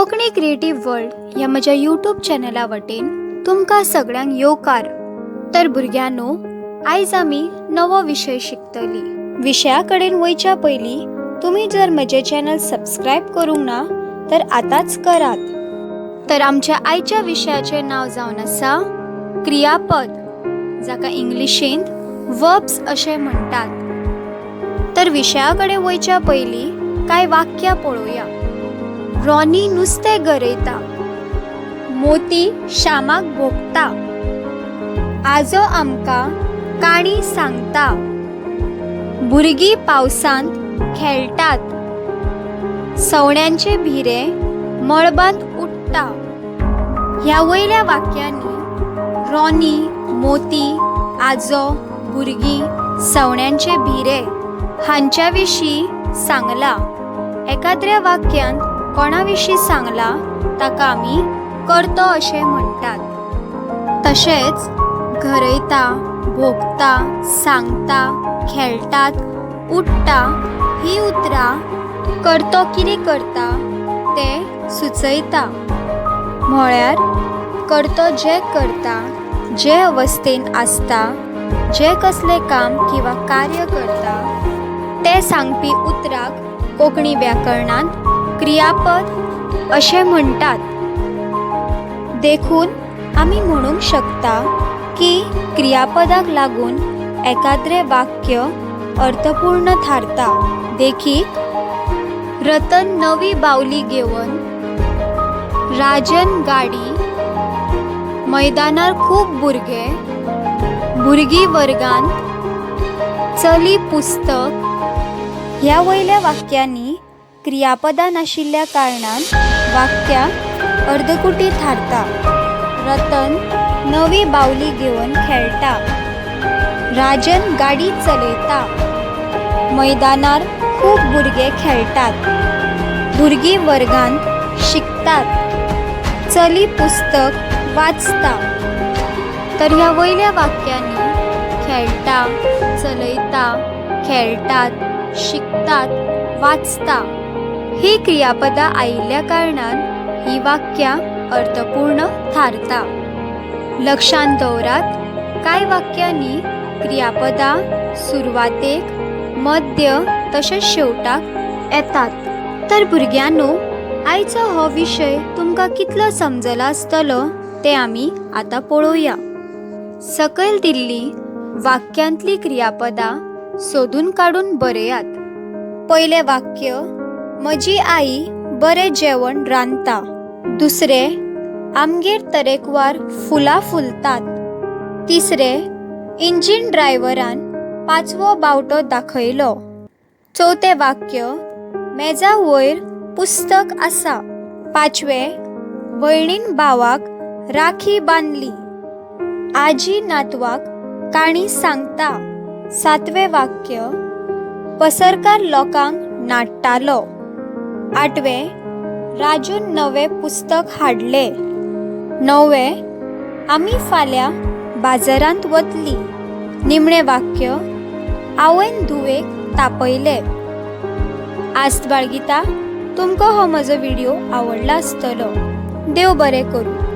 Konkani creative world ह्या म्हज्या YouTube चॅनला वटेन तुमकां सगळ्यांक येवकार. तर भुरग्यांनो, आयज आमी नवो विशय शिकतलीं. विशया कडेन वयच्या पयलीं तुमी जर म्हजें चॅनल सबस्क्रायब करूंक ना तर आतांच करात. तर आमच्या आयच्या विशयाचें नांव जावन आसा क्रियापद, जाका इंग्लिशींत वर्ब्स अशें म्हणटात. तर विशया कडेन वयच्या पयलीं कांय वाक्यां पळोवया. रॉनी नुस्तें गरयता. मोती श्यामाक भोगता. आजो आमकां काणी सांगता. भुरगीं पावसांत खेळटात. सवण्यांचें भिरें मळबांत उडटा. ह्या वयल्या वाक्यांनी रॉनी, मोती, आजो, भुरगीं, सवण्यांचें भिरें हांच्या विशीं सांगलां. एकाद्र्या वाक्यांत कोणा विशीं सांगलां ताका आमी कर्तो अशें म्हणटात. तशेंच गरयता, भोगता, सांगता, खेळटात, उडटा हीं उतरां कर्तो कितें करता तें सुचयता. म्हळ्यार कर्तो जें करता, जे अवस्थेंत आसता, जें कसलें काम किंवा कार्य करता तें सांगपी उतराक कोंकणी व्याकरणांत क्रियापद अशें म्हणटात. देखून आमी म्हणूंक शकता की क्रियापदाक लागून एकाद्रें वाक्य अर्थपूर्ण थारता. देखीक, रतन नवी बावली घेवन, राजन गाडी, मैदानार खूब भुरगे, भुरगीं वर्गांत, चली पुस्तक. ह्या वयल्या वाक्यांनी क्रियापदां नाशिल्ल्या कारणान वाक्यां अर्दकुटी थारता. रतन नवी बावली घेवन खेळटा. राजन गाडी चलयता. मैदानार खूब भुरगे खेळटात. भुरगीं वर्गांत शिकतात. चली पुस्तक वाचता. तर ह्या वयल्या वाक्यांनी खेळटा, चलयता, खेळटात, शिकतात, वाचता हीं क्रियापदां आयिल्ल्या कारणान हीं वाक्यां अर्थपूर्ण थारता. लक्षांत दवरात, कांय वाक्यांनी क्रियापदां सुरवातेक, मध्य तशेंच शेवटाक येतात. तर भुरग्यांनो, आयचो हो विशय तुमकां कितलो समजला आसतलो तें आमी आतां पळोवया. सकयल दिल्लीं वाक्यांतलीं क्रियापदां सोदून काडून बरयात. पयलें वाक्य, म्हजी आई बरें जेवण रांदता. दुसरें, आमगेर तरेकवार फुलां फुलतात. तिसरें, इंजीन ड्रायव्हरान पांचवो बावटो दाखयलो. चवथें वाक्य, मेजा वयर पुस्तक आसा. पांचवें, भयणीन भावाक राखी बांदली. आजी नातवाक काणी सांगता. सातवें वाक्य, पसरकार लोकांक नाडटालो. आठवें, राजून नवें पुस्तक हाडलें. णवें, आमी फाल्यां बाजारांत वतलीं. निमणें वाक्य, आवयन धुवेक तापयलें. आस्त बाळगिता तुमकां हो म्हजो व्हिडियो आवडला आसतलो. देव बरें करूं.